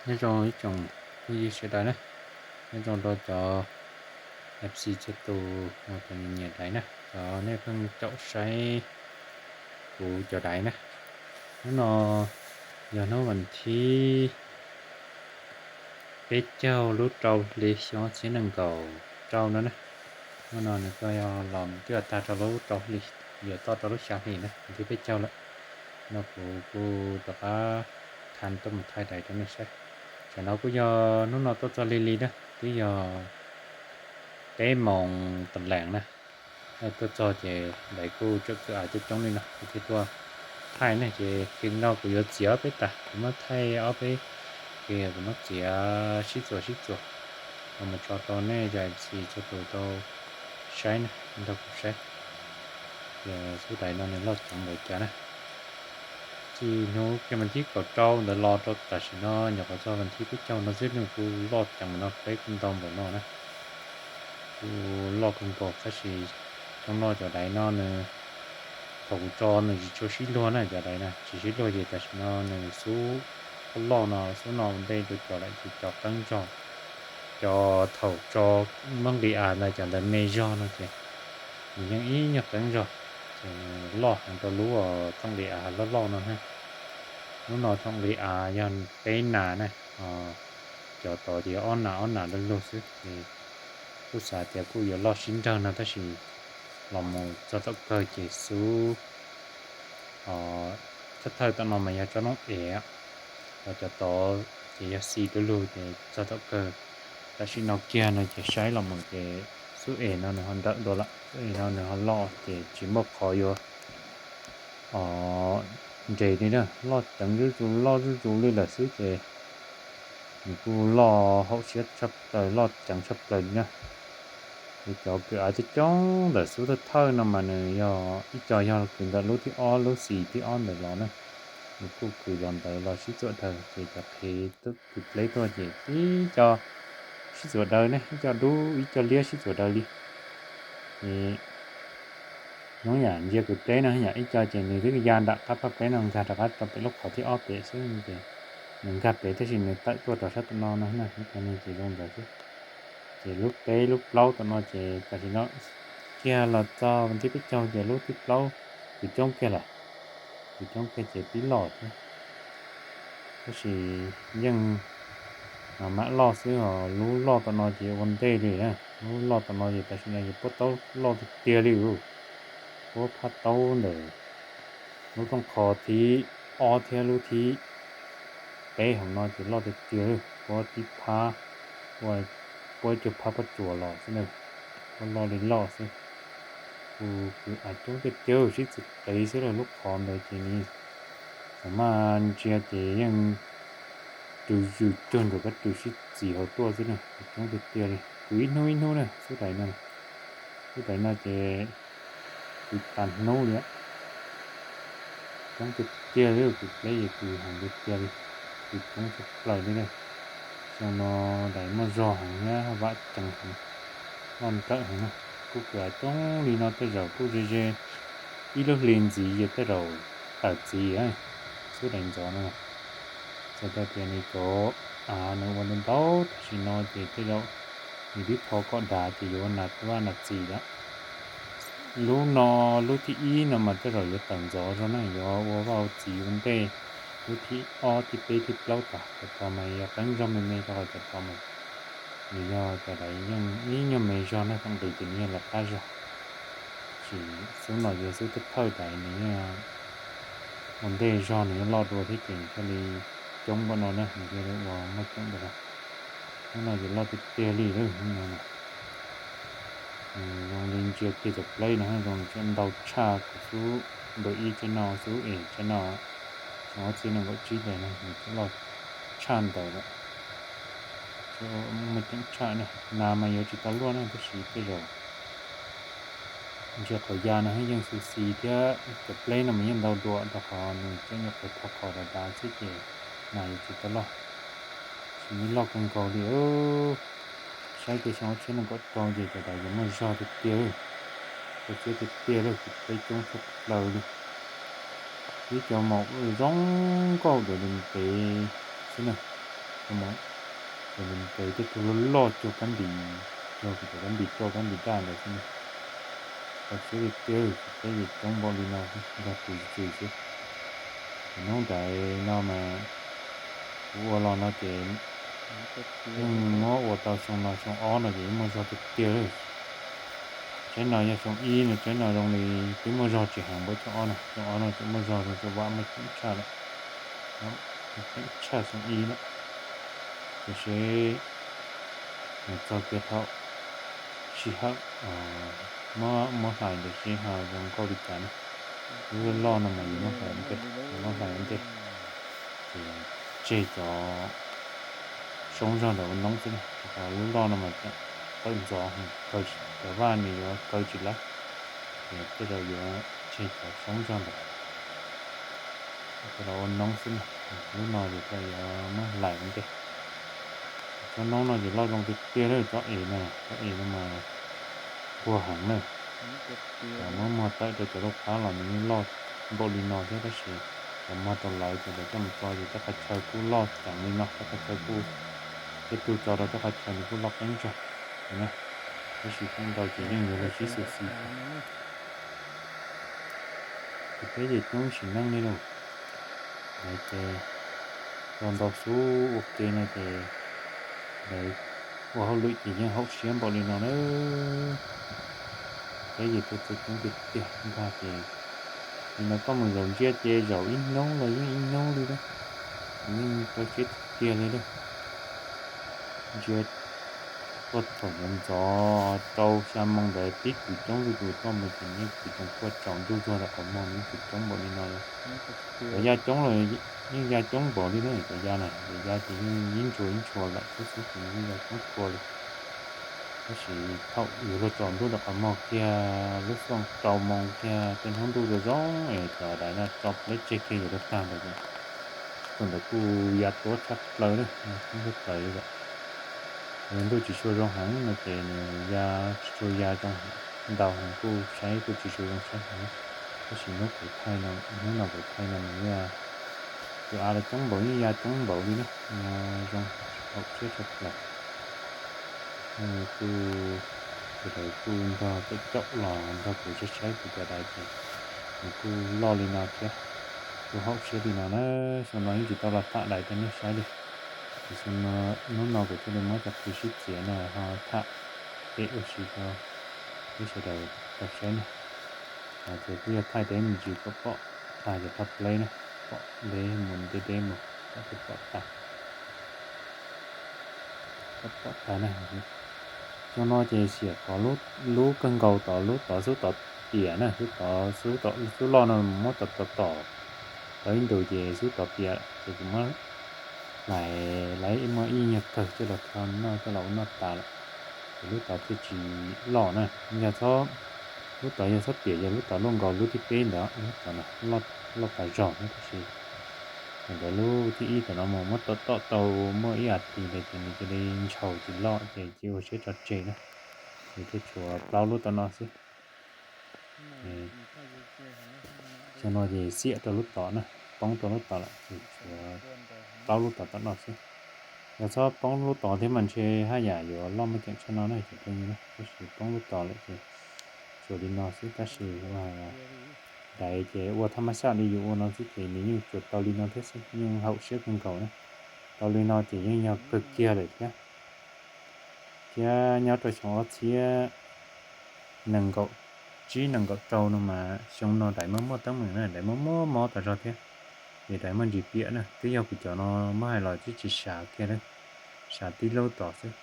Nyob zoo ib tsoom phooj ywg sawv daws na, nyob zoo rau cov F C txhua tus uas cov nyiam daiv na, cov nej pheej caum saib kuv cov daiv na. Hnub no yog hnub vas thib peb caug lub rau hli xyoo ob txhiab nees nkaum rau no na. Hnub no nws kuj yog los mus twb tag rau lub rau hli, yuav toj rau lub xya hli na, vas thib peb caug lawm. No kuv kuj rov qab tha tuaj mus thaij daiv rau nej saib. Tsam no kuj yog hnub no tuaj txog lig li na, twb yog peb moos tas lees na. Tuaj txog ces daiv kuj tseem kwv av coob coob li no, kuv thiaj tuaj thaij ne. Ces khi no kuv yuav txiav ob peb tas, kuv muab thaij ob peb, ces kuv muab txiav sib txuas sib txuas los mus tso rau nej cov F C txhua tus tau saib na, nrog kuv saib. Ces xub daiv no nws loj ceev npaum cas na. Txij hnub kiag vas thib kaum rau ntawd los rau tam sim no nyuam qhuav txog vas thib peb caug no xwb nws kuj loj ceev npaum no, peb kuj ntau npaum no na. Kuj loj kawg nkaus tab sis coob no cov daiv no nws, thaum kuv tso nws tsis tshua sib luag na, cov daiv na tsis sib luag ces tam sim no nws xub loj no xub no ua ntej rau cov lawm ces cov qeeb zog, cov thaum tso muab nqis av ntawd cov ntawd me zog no ces nws yeej ib nyuag qeeb zog, ces nws loj heev rau lub thooj nqis av loj loj no na. Lub no thooj nqis av yog peb nas na, cov tod ces yog ob nas ob nas lug lug xwb ces kuj xav tias kuj yuav loj sib nrag no tab sis los mus txog thaum kawg ces xub thawj thawj tom no mas yog tsob noob ev, ho cov tod ces yog xi lug lug ces txog thaum kawg tam sim no kiag no ces saib los mus ces xub ev no nws ho nrawm dua lawm, xub ev no nws ho loj ces tsis muaj qhov yuav nres li na, loj ceev zuj zus loj zuj zus li lawm xwb ces nws kuj loj haum siab tshaj plaws, loj ceev tshaj plaws li na. Ces cov kwv av coob coob ntawm xub thawj thawj no mas nws yog ib co yog kwv ntawm lub thib ob lub xis thib ob ntawd los na, nws kuj kwv los ntawd los sib txuam daws ces cov qhev kwv pleb tuaj ces ib co sib txuam daws ne, ib co dub ib co liab sib txuam daws li. Ces hnub yam ntsia kwv pleb no yam ib co ces nws twb ya nram qab phaj pleb no nkag rov qab rau pem lub qhov thib ob pem xwb ces nws nkag pem tab sis nws tawm tuaj rau sab tom no no na, ib co no ces zoo ntawd xwb. Ces lub peb lub plaub tom no ces tam sim no kiag los txog vas thib peb caug ces lub thib plaub kwv coob kiag lawm, kwv coob kiag ces pib loj xwb. Tab sis yeej mam loj xwb os, lub loj tom no ces ua ntej li na, lub loj tom no ces tam sim no ces puab taub loj tiag tiag li, puab phaj taub ntawm lub rooj qho thib ob thiab lub thib peb hauv no ces loj tiag tiag, puab tib phab, puab ib co phab pob tsuas los xwb na, puab loj li loj xwb. Kuj kwv av coob tiag tiag sib txwm plev xwb lawm, lub qhov ntawd ces nws thaum maj ntsia ces yeej rws ywm cuag ntawm kab rws sib txis hauv tuaj xwb na, coob tiag tiag li, kwv ib hnub ib hnub na xub daiv no, xub daiv no ces kwv tas hnub li. Coob tiag tiag li, kwv pleb ces kwv heev tiag tiag li, kwv coob tshaj plaws li na. Xyoo no daiv muaj zog heev thiab vam ceev heev, loj nrawm heev na. Kuj kwv av coob li no tej zaum kuj ze ze ib lub hli ntxiv ces tej zaum tawm txiv xub daiv ntxov no. Txawm tias nws cov av nws ua ntau ntau tam sim no ces tej zaum nws twb tho kom dav ces yuav ua nas txiv lawm. Lub no, lub thib ib no mas tej zaum yuav tawm ntxov zog na, yuav ua vaj ua txiv ua ntej lub thib ob thib peb thib plaub tas, cov tod mas yog qeeb zog me me rau qhov cov tod mas nws yog cov daiv yeej ib nyuag me zog na, thaum nqis ces nws yeej lawv qab zog. Tab sis xub no yog xub thawj thawj daiv nws yeej ua ntej zog nws yeej loj dua thiab ces thiaj li coob npaum no na, nws thiaj li ua muaj coob npaum no. Hnub no ces loj tiag tiag li lawm, hnub no na. Zoo li ntsia kiag cov pleb no zoo li tseem ntau tshaj kuv xub npawm ib tsab no, xub es tsab no, xyoo ob txhiab nees nkaum tsib ntawd no nws twb loj tshaj ntawd lawm. Muaj ceem tshaj na, nas mas yuav tsis tau luaj na tab sis tej zaum ntsia qhov ya no yeej xu xi thiab cov pleb no mas yeej ntau dua rau qhov nws cov nyuam qhuav tho qhov dav dav xwb ces nas yuav tsis tau loj. Tsis loj kawg nkaus li. Saib tej xyoo ob txhiab nees nkaum rau ces cov daiv yuav muaj zog tiag tiag, tau txiab tiag tiag lawm, kwv pleb coob tshaj plaws li. Ib co maum zoo nkauj dua li ntev xwb na. Ces nws tej tug loj loj cuag kab npis, cuag kuv cov kab npis roj kab npis daj ntawd xwb na. Txaus siab tiag tiag, peb yim coob npaum li no xwb, nrog tus txiv xwb. Ces hnub ntawd no mas kuv ua los no ces yeej muab ua tau xyoo no xyoo ob no ces yeej muaj zog tiag tiag li. Tsaib no yog xyoo ib no, tsaib no zoo li twb muaj zog tsis heev npaum xyoo ob no, xyoo ob no tseem muaj zog zoo, xyoo vam muaj ceem tshaj lawm, ceem tshaj xyoo ib lawm. Tiam sis mus txog kiag thaum sij hawm muab hlais ntawd seb ho zoo nkauj li cas na. Lub loj loj no mas yuav muab hlais ua ntej, yuav muab hlais ua ntej, ces tseg cov soob zog ntawd ua noob xwb na. Rau qhov lub loj no mas tawm ntxov, cov vaj nws yuav kaw tsis lawm, ces tej zaum yuav tseg cov soob zog ntawd coj los ua noob xwb na. Lub no ces yuav muab hlais ua ntej. Tsob noob no ces loj zoo tiag tiag li, tsob es no, tsob es no mas nquag heev na. Muab muag tawm rau cov lub qab los nws yeej loj npaum li no thiab, tab sis cov muag tau lawv ces lawv coj mus tso ces tej qhov chaw kuj loj ceev li no, tej qhov chaw kuj, tej tug tso rau tej qhov chaw nws kuj loj qeeb zog na. Tab sis feem ntau ces yeej yuav luag sib xyuas xis. Ces peb ces coob sim neej li lauj. Ces tau ntau xub ua ke no ces lawv ua hauj lwm ces yeej haum siab npaum li no na. Peb ces tuaj txog coob tiag tiag ntag ces, nim no koj mus zaum ntsia ces zaum ib hnub los yeej ib hnub li na. Yeej rau siab tiag tiag li na. Ntsia tuaj thaum ntxov ntxov rau xya moo ntawd pib kwv coob zuj zus tuaj mus ces yeej kwv coob tuaj tsaus ntuj zuag rau qhov muag, yeej kwv coob npaum li no li. Cov ya coob los yeej ya coob npaum li na, cov ya na, cov ya ces yeej ib ntshua ib ntshua lawm thiab xwb ces yeej ya coob tshua li. Tab sis thaum yuav luag tsaus ntuj rau qhov muag kiag lub xyoo rau moo kiag tej hnub ntuj zoo zoo es cov daiv no tso pleb tseg kiag yuav luag tag ntawd ces thaum ntawd kuj ya tuab tshaj plaws li, tuab tshaj plaws li lawm. Yog ntuj tsis tshua zoo heev no ces nws ya tsis tshua ya zoo ntau heev, kuj saib kuj tsis tshua zoo saib heev. Tab sis hnub kuv thaij no, hnub no kuv thaij no nws yeej, tus av los coob npaum yeej ya coob npaum li na, zoo haum siab tshaj plaws. Kuj, sawv daws kuj nrog caum caum los nrog kuv saib saib kuv cov daiv ces nws kuj loj li no thiab, kuj haum siab li no na. Xyoo no yeej tsis tau los tham daiv rau nej saib li. Ces xyoo no, hnub no kuv thiaj li muab cov qhwv sib txiav no ho tham pem ua si rau peb sawv daws tau saib na. Ces kuj yog thaij deb me ntsis kom pom tag cov thaj pleb na, pom deb mus deb deb mus kom thiaj pom tag. Kom pom tag na. Xyoo no ces xiam tod lub kawg nkaus tod, lub tod xub tod piam na, xub tod, xub loj no muab tom tom tom tau ib ntus ces xub tod piam ces kuv muab hlais lawv muaj ib nyuag kawg coj los kho noj coj los ua noj tas lawm, ces lub tod thiaj tsis loj na. Yog txhob, lub tod yog txhob piam yog lub tod luaj nkaus lub thib peb ntawd, lub tod loj tas zog na, tab sis thaum ntawd lub thib ib tom no mus muab tom tom tau muaj ib as thiv ntawd ces nws cia li ntshaus tsis loj ces cia ua siab tso tseg na. Ces thiaj tshuav plaub lub tom no xwb. Xyoo no ces xiam rau lub tod na, poob rau lub tod lawm ces tshuav plaub lub tod tom no xwb. Yog txhob poob lub tod thiab mas ntshe haj yam yuav loj muaj ceem tshaj no na cov phooj ywg na, tab sis poob lub tod lawm ces tshuav li no xwb, tab sis daiv ces ua thaj mab xaj li yus ua no xwb ces nws yeej tsuas tau li no thiab xwb, yeej haum siab kawg nkaus na. Tau li no ces yeej yog kawg kiag lawm thiab. Thiab nyob rau xyoo ob txhiab nees nkaum tsib nees nkaum rau no mas xyoo no daiv muaj muaj teeb meem na, daiv muaj muaj mob tas zog thiab. Ces daiv muaj ntsis piam na, twb yog kuv cov no muab hais los twb tsis sav kiag li, sav tib lub tod xwb.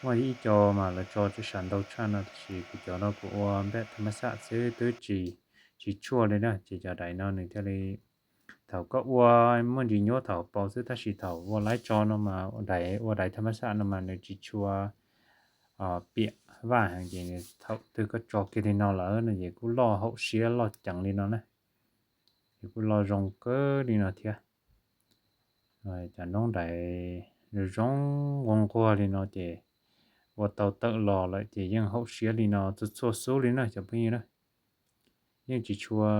Muaj ib co mas lawv tso sav ntau tshaj no, tab sis kuv cov no kuv ua npaj thaj mab xaj xwb twb tsis, tsis tshuaj li na, ces cov daiv no nws thiaj li, thaum koj ua muaj ntsis nyuaj thaum paus xwb, tab sis thaum ua laib tso no mas daiv, ua daiv thaj mab xaj no mas nws tsis tshua piam vaj heev, ces thaum twg koj tso kiag li no lawm no ces kuj loj haum siab loj ceev li no na, ces kuj loj zoo kawg li no thiab. Cov noob daiv zoo zoo nquag nquag li no ces ua tau tawm los lawm ces yeej haum siab li no txhua txhua xub li na cov phooj ywg na. Yeej tsis tshua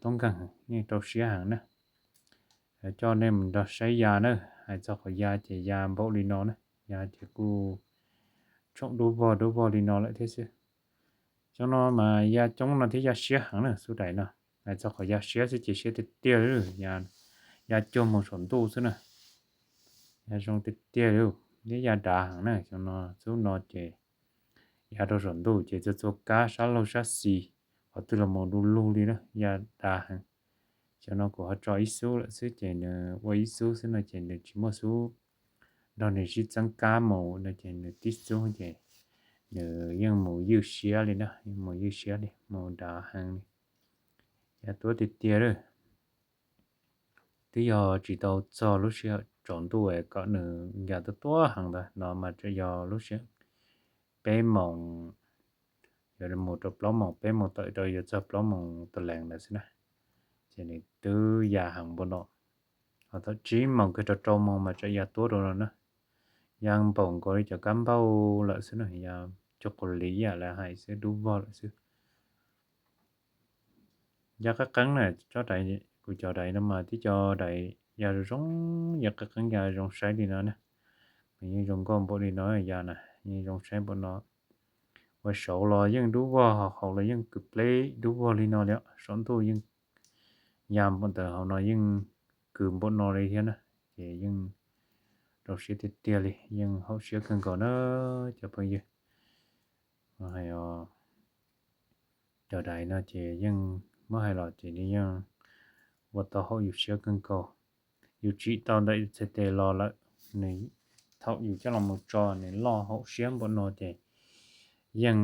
tub nkeeg, yeej rau siab heev na. Coj nej mus nrog saib ya na. Hais txog qhov ya ces ya npaum li no na, ya ces kuj tshoom dub vog dub vog li no lawm thiab xwb. Xyoo no mas ya coob no thiab ya siab heev na xub daim no. Hais txog qhov ya siab xwb ces siab tiag tiag li, ya cuag mus saum ntuj xwb na. Ya zoo tiag tiag li, thiab ya dav heev na. Xyoo no xub no ces ya rau saum ntuj ces txua txua kab sab laug sab xis, qhov twg los mus du lug li na, ya dav heev. Xyoo no kuv ho tso ib xub lawm xwb ces nws ua ib xub xwb no ces nws tsis muaj xub nrog nws sib txeeb kab mus no ces nws tib xub ces nws yeej mus ywj siab li na, yeej mus ywj siab li, mus dav heev li. Ya tuab tiag tiag lawm. Twb yog tsis tau txog lub sij hawm tsaus ntuj es kom nws ya tuab tuab heev ntawd no mas tseem yog lub sij hawm peb moos, yuav mus rau plaub moos, peb moos tawm rau yuav txog plaub moos tas lees ntawd xwb na. Ces nws twb ya heev npaum no. Ho thaum tsib moos kiag rau rau moos mas tseem ya tuab rau no na. Ya npaum nkaus li cov kab npauj lawm xwb na, ya cuag quas liv ib yam lawv hais xwb, dub vog lawm xwb. Ya qeeb qeeb na, tsob daim, kuv cov daim no mas tib co daim ya zoo zoo, ya qeeb qeeb ya zoo saib li no na. Mas yeej zoo nkauj npaum li no ya na, yeej zoo saib npaum no. Ua saud los yeej dub vog, ho hauv los yeej kws pleb dub vog li no li, saum ntuj yeej ya npaum ntawd, hauv no yeej kws npaum no li thiab na. Ces yeej rau siab tiag tiag li, yeej haum siab kawg nkaus na cov phooj ywg. Hais cov daim no ces yeej muab hais los ces nws yeej ua tau haum yus siab kawg nkaus. Yus tsim tau ntawm yus txhais tes los lawm, nws thaum yus coj los mus tso nws loj haum siab npaum no ces yeej,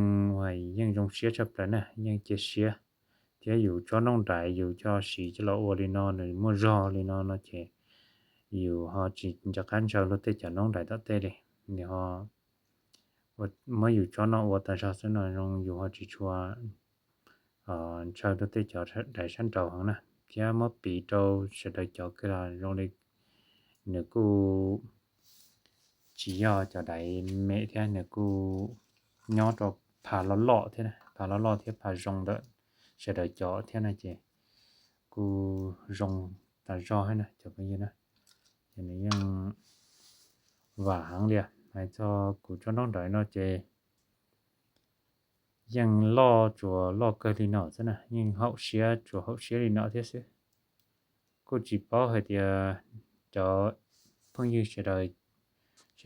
yeej zoo siab tshaj plaws na, yeej cia siab. Thiab yus tsob noob nraiv yus coj siv coj los ua li no nws muaj zog li no no ces yus ho tsis nco qab ntshaw luag tej cov noob nraiv tom tej li. Nws ho muab yus tsob no ua tag zog xwb no zoo yus ho tsis tshua ntshaw luag tej cov daim sab nraud heev na. Thiab muab piv rau sawv daws cov kawg los zoo li nws kuj tsis yog cov daim me thiab, nws kuj nyob rau pha loj loj thiab, pha loj loj thiab pha zoo ntawm sawv daws cov thiab na ces kuj zoo tas zog thiab na cov phooj ywg na. Ces nws yeej vam heev li. Hais txog kuv tsob noob nraiv no ces yeej loj tsuas loj kawg li no xwb na, yeej haum siab tsuas haum siab li no thiab xwb. Kuj tsis paub hais tias cov phooj ywg sawv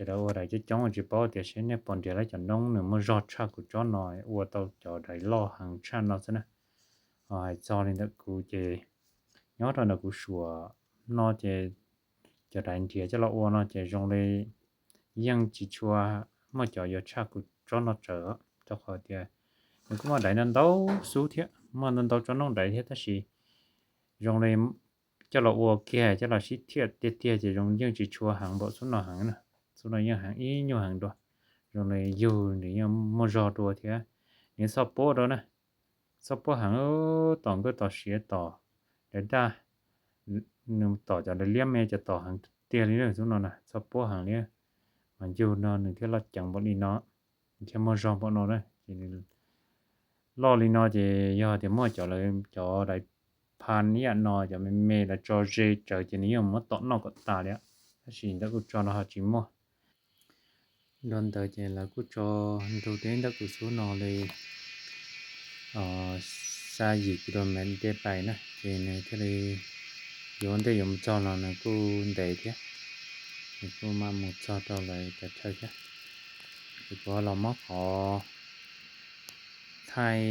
daws ua daim coob coob tsis paub tias seb nej puas nrhiav lawv cov noob nws muaj zog tshaj kuv tsob no, ua tau cov daim loj heev tshaj no xwb na. Ho hais txog li ntawm kuv ces nyob rau ntawm kuv suam no ces cov daim nrhiav coj los ua no ces zoo li yeej tsis tshua muaj cov yuav tshaj kuv tsob no tsawv, rau qhov tias nws kuj muaj daim ntau ntau xub thiab, muaj ntau ntau tsob noob nraiv thiab tab sis zoo li coj los ua kiag coj los sib thiaj tiag tiag ces zoo yeej tsis tshua heev npaum xub no heev na. Xub no yeej heev ib nyuag heev dua, zoo li yug nws yeej muaj zog dua thiab. Nws txhob puab rau na, txhob puab heev, tom nkawj tom siav tom daim daj, nws tom cov daim liab me cov tom heev tiag li na xub no na, txhob puab heev li. Mas yug no nws thiaj loj ceev npaum li no, thiaj muaj zog npaum no na. Ces nws loj li no ces yog tias muaj cov, cov daim pha ib yam no cov me me los tso ze tsawv ces nws yeej muab tom noj kom tas li. Tab sis ntawm kuv tso no ho tsis muaj. Dua ntawd ces lawv kuj tso nrug teb ntawm kuv xub no li xya yim ki lo mev dej pais na, ces nws thiaj li yuav ua ntej yuav mus txog los nws kuj ntev thiab, nws kuj mam mus txog rau lawv cov chaw thiab. Ces kuv ho los muab qhov thaij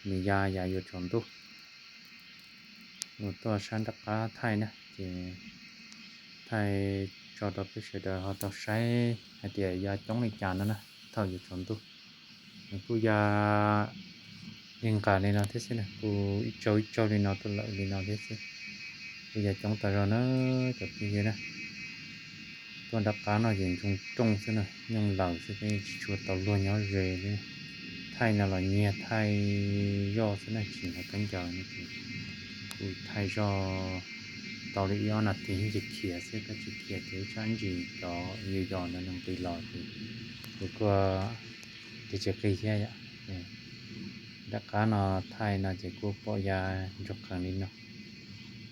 nws ya yav yuav tsaus ntuj mus tuaj sab nram qab thaij na, ces thaij tso rau peb sawv daws ho tau saib hais tias ya coob li cas no na. Thaum yuav tsaus ntuj nws kuj ya li nqas li no thiab xwb na, kuj ib tsaug ib tsaug li no tuaj lawm li no thiab xwb. Kuj ya coob tas zog na cov phooj ywg na. Tuaj nram qab no ces ntsoog rooj xwb na, nyooj laws xwb, peb tsis tshua tau luag nyob ze li. Thaij no los nyiag thaij zoj xwb na, tsis hnov khaub ncaws no ces kuj thaij zoj tau li ib ob nas this ces khiav xwb, koj tsis khiav ces ib tsam ntsis cov yus yos ntawd nws nqis los ces kuj kuj tsis tsis qis thiab yom. Nram qab no thaij no ces kuj pom ya ntsoog qees li no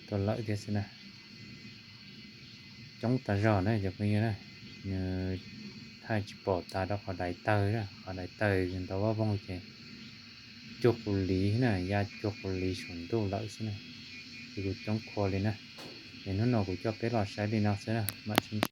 tuaj lawm thiab xwb na. coob tas zog na cov phooj ywg na. Nws thaij tsis pom tas rau qhov daiv tawg, qhov daiv tawg ntau vaj voog ces cuag qus liv na, ya cuag qus liv saum ntuj lawm xwb na. Ces kuv coob qhua li na. Es hnub no kuv coj peb los saib li no xwb na, mam sib ntsib.